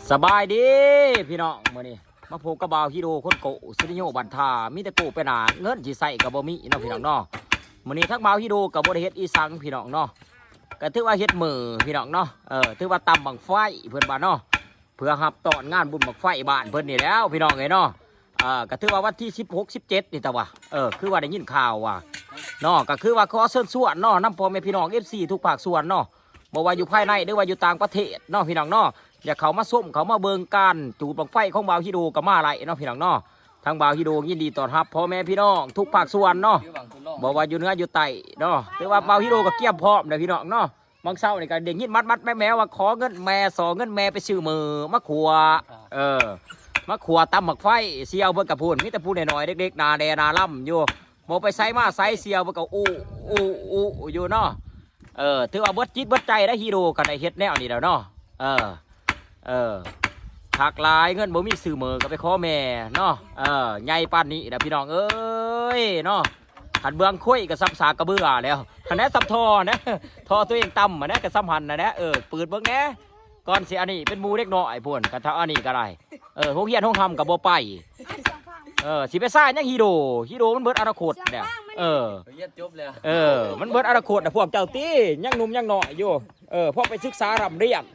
ສະບາຍດີພີ່ນ້ອງ ມື້ນີ້ມາພົບກັບບ່າວຮີໂດ ຄົນໂກ້ ສະຕູດິໂອບ້ານທ່າ ມີແຕ່ໂກ້ໄປໜ້າ ເງິນຊິໃຊ້ກໍບໍ່ມີເນາະພີ່ນ້ອງເນາະ. ມື້ນີ້ທາງບ່າວຮີໂດກໍບໍ່ໄດ້ເຮັດອີ່ສັງພີ່ນ້ອງເນາະ ກໍຖືວ່າເຮັດມື້ພີ່ນ້ອງເນາະ ເອີ ຖືວ່າຕຳບັ້ງໄຟເພິ່ນວ່າເນາະ ເພື່ອຮັບຕ້ອນງານບຸນບັ້ງໄຟບ້ານເພິ່ນນີ້ແຫຼ້ວພີ່ນ້ອງເອີຍເນາະ. ເອີ ກໍຖືວ່າວັນທີສິບຫົກ ສິບເຈັດນີ້ຕະວ່າ ເອີ ຄືວ່າໄດ້ຍິນຂ່າວວ່າເນາະ ກໍຄືວ່າຂໍເຊີນຊວນເນາະ ນຳພໍ່ແມ່ພີ່ນ້ອງເອັຟຊີທຸກພາກສ່ວນເນາະ ບໍ່ວ່າຢູ່ພາຍໃນ ຫຼືວ່າຢູ່ຕ່າງປະເທດເນາະພີ່ນ້ອງເນາະ ຢາກເຂົ້າມາຊົມ ເຂົ້າມາເບິ່ງການຈູດບັ້ງໄຟຂອງບ່າວຮີໂດກໍມາໄດ້ເນາະພີ່ນ້ອງເນາະ. ທາງບ່າວຮີໂດຍິນດີຕ້ອນຮັບພໍ່ແມ່ພີ່ນ້ອງທຸກພາກສ່ວນເນາະ ບໍ່ວ່າຢູ່ເໜືອຢູ່ໃຕ້ເນາະ ຖືວ່າບ່າວຮີໂດກໍກຽມພ້ອມແລ້ວພີ່ນ້ອງເນາະ. ບາງເຊົ້ານີ້ກໍໄດ້ຍິນມັດໆແມວໆວ່າຂໍເງິນແມ່ ຂໍເງິນແມ່ໄປຊື້ໝີ່ມາຂົ້ວ ເອີ ມາຂົ້ວຕຳບັ້ງໄຟ ສ່ຽວເພິ່ນກໍພຸ້ນ ມີແຕ່ຜູ້ນ້ອຍໆ ເດັກໆ ໜ້າແດ່ໜ້າລຳຢູ່ ບໍ່ໄປໃສມາໃສ ສ່ຽວເພິ່ນກໍອຸ ອຸ ອຸຢູ່ເນາະ. ເອີ ຖືວ່າເບິດຈິດເບິດໃຈໄດ໋ ຮີໂດກໍໄດ້ເຮັດແນວນີ້ແລ້ວເນາະ ເອີ ເອີ ຄັກຫຼາຍ ເງິນບໍ່ມີຊື້ໝີ່ກໍໄປຂໍແມ່ເນາະ ເອີ ໃຫຍ່ປານນີ້ແລ້ວພີ່ນ້ອງເອີຍເນາະ. ຄັນເບື້ອງຄຸຍກໍສ່ຳສາກກະເບືອແລ້ວ ຫັ້ນແຫຼະສ່ຳທໍ່ນະ ທໍ່ຕົວເອງຕ່ຳຫັ້ນແຫຼະ ກໍສ່ຳຫັ້ນຫັ້ນແຫຼະ ເອີ ປືດເບິ່ງແດ່ ກ່ອນຊິອັນນີ້ເປັນໝູ່ເດັກນ້ອຍພຸ້ນ ຄັນຖ້າອັນນີ້ກໍໄດ້ ເອີ ໂຮງຮຽນໂຮງຮ່ຳກໍບໍ່ໄປ ເອີ ຊິໄປຊາຫຍັງຮີໂດ ຮີໂດມັນເບິດອະນາຄົດແລ້ວ ເອີ ຮຽນຈົບແລ້ວ ເອີ ມັນເບິດອະນາຄົດນະພວກເຈົ້າຕິ ຍັງໜຸ່ມຍັງນ້ອຍຢູ່ ເອີ ພໍໄປສຶກສາຮ່ຳຮຽນ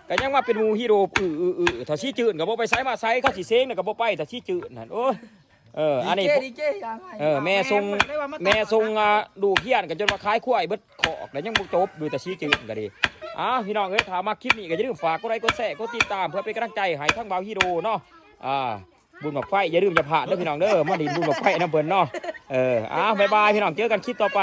ກໍຍັງມາເປັນໝູ່ຮີໂດ ອືໆໆ ຖ້າຊິຈືນກໍບໍ່ໄປໃສມາໃສ ເຂົາຊິເສັງນະກໍບໍ່ໄປ ຖ້າຊິຈືນຫັ້ນ ໂອ້ຍ ເອີ ອັນນີ້ ດີເຈ ດີເຈ ຢ່າໃຫ້ ເອີ ແມ່ສົ່ງ ແມ່ສົ່ງ ອ່າ ລູກຮຽນກໍຈົນວ່າຂາຍຄວາຍເບິດຄອກ ແລ້ວຍັງບໍ່ຈົບຢູ່ ແຕ່ຊິຈືນກໍດີ. ອ້າວ ພີ່ນ້ອງເອີຍ ຖ້າມັກຄລິບນີ້ກໍຢ່າລືມຝາກກົດໄລ ກົດແຊ ກົດຕິດຕາມ ເພື່ອເປັນກຳລັງໃຈໃຫ້ທາງບ່າວຮີໂດເນາະ ອ່າ ບຸນບັ້ງໄຟ ຢ່າລືມຢ່າພາດເດີພີ່ນ້ອງເດີ ມາຫຼິ້ນບຸນບັ້ງໄຟນຳເພິ່ນເນາະ ເອີ ອ້າວ ບາຍບາຍ ພີ່ນ້ອງ ເຈີກັນຄລິບຕໍ່ໄປ.